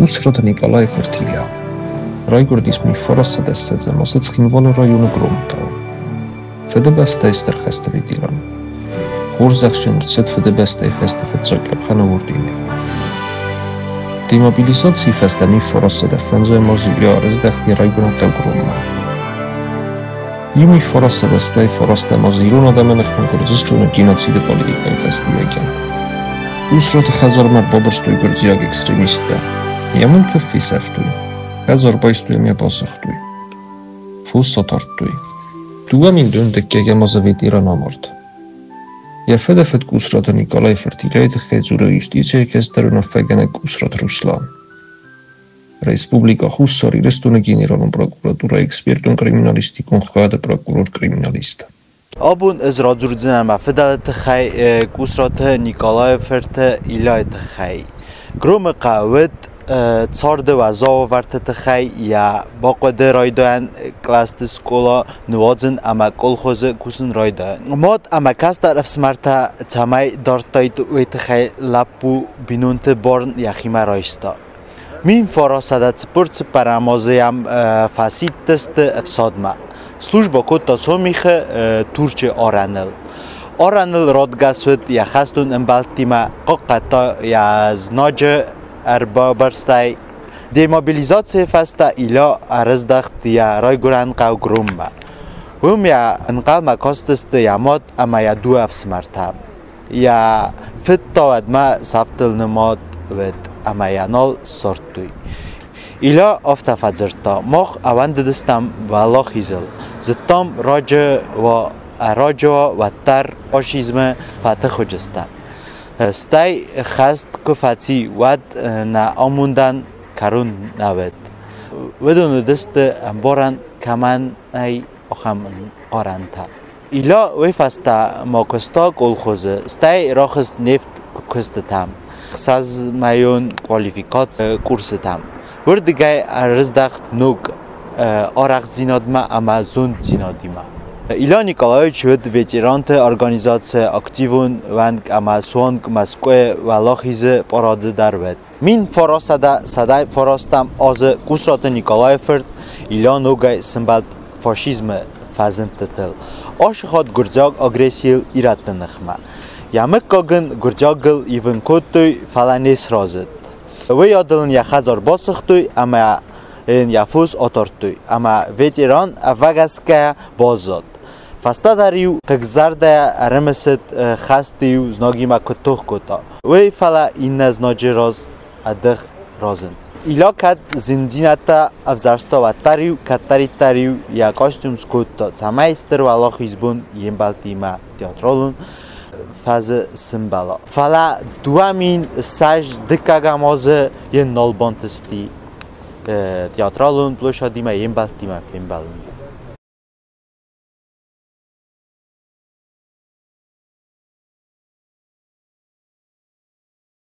Къусраты Никъалайы фырт Илья. Райгуырдис 1920 азы Цхинвалы районы Громы хъӕуы. Фыдыбӕстӕйы Стыр хӕсты ветеран. Хорзӕхджын ӕрцыд Фыдыбӕстӕйы хӕсты фыццаг къӕпхӕны орденӕй. Демобилизацийы фӕстӕ 1905 азы Илья ӕрыздӕхт йӕ райгуырӕн хъӕу Громмӕ. 1989 азы ирон адӕмы ныхмӕ Гуырдзыстоны геноциды политикӕйы фӕстиуӕгӕн. Къусраты хӕдзармӕ ӕрбабырстой гуырдзиаг экстремисттӕ. Йӕ мулк фесӕфтой, хӕдзар байстой ӕмӕ йӕ басыгътой. Фос атардтой. 2000 дыккӕгӕм азы ветеран амард. Йӕ фыдыфыд Къусраты Никъалайы фырт Ильяйы тыххӕй дзуры юстицийы кӕстӕр уынаффӕгӕнӕг Къусраты Руслан. Республикӕ Хуссар Ирыстоны Генералон прокуратурӕйы экспертон-криминалистикон хайады прокурор-криминалист. Абон ӕз радзурдзынӕн мӕ фыдӕлы тыххӕй Къусраты Никъалайы фырты Ильяйы тыххӕй. Громы хъӕу уыд царды уӕззау уавӕрты тыххӕй йӕ бахъуыды райдайӕн кълӕсты скъола ныуадзын ӕмӕ колхозы кусын райдайын. Мад ӕмӕ кӕстӕр ӕфсымӕртӕ цӕмӕй дардтаид, уый тыххӕй лӕппу бинонты бӕрн йӕхимӕ райста. 1944 азы йӕм фӕсидтысты ӕфсадмӕ. Службӕ кодта Сомихы Турчы арӕныл. Арӕныл радгӕс уыд йӕ хӕстон ӕмбӕлттимӕ, хъахъхъӕдта йӕ знаджы ӕрбабырстӕй. Демобилизацийы фӕстӕ Илья ӕрыздӕхт йӕ райгуырӕн хъӕу Громмӕ. Уым йӕ ӕнхъӕлмӕ кастысты йӕ мад ӕмӕ йӕ дыууӕ ӕфсымӕртӕ. Йӕ фыд та уӕдмӕ сӕфтыл нымад уыд ӕмӕ йӕ нал ссардтой. Илья афтӕ фӕдзырдта: Мах ӕууӕндыдыстӕм Уӕлахизыл, зыдтам раджы уа, ӕрӕджы уа, уӕддӕр фашизмы фӕтых уыдзыстӕм. Стӕй хӕст куы фӕци, уӕд нӕ амондӕн кӕрон нӕ уыд. Уыдон уыдысты ӕмбарӕн кӕмӕн нӕй, ахӕм ӕнкъарӕнтӕ. Илья уый фӕстӕ ма куыста колхозы, стӕй рахызт нефт куыстытӕм, ӕхсӕзмӕйон квалификаци курсытӕм. Уырдыгӕй ӕрыздӕхт ног арӕхстдзинадмӕ ӕмӕ зонддзинадимӕ. Илья Николаевич уыд ветеранты организацийы активон уӕнг ӕмӕ суанг Мӕскуыйы Уӕлахизы парады дӕр уыд. 1909 азы Къусраты Николайы фырт Илья ногӕй сымбӕлд фашизмы фӕзындтытыл. Ацы хатт гуырдзиаг агрессийыл ирӕтты ныхмӕ. Йӕ мыггаг ын гуырдзиагыл ивын кодтой, фӕлӕ не сразы. Уый адыл ын йӕ хӕдзар басыгътой ӕмӕ йын йӕ фос атардтой, ӕмӕ ветеран ӕвӕгӕсгӕйӕ баззад. Фӕстӕдӕр-иу хъыгзӕрдӕйӕ ӕрымысыд, хӕсты-иу знагимӕ куыд тох кодта, уый, фӕлӕ иннӕ знаджы раз ӕдых разынд. Илья кӕд зындзинӕдтӕ ӕвзӕрста, уӕддӕр-иу кӕддӕриддӕр-иу йӕ костюм скодта, цӕмӕй стыр уӕлахизбон йе мбӕлттимӕ театралон фӕзы сымбӕла. Фӕлӕ 2020 дыккӕгӕм азы йын нал бантысти театралон площадимӕ йе мбӕлттимӕ фембӕлын.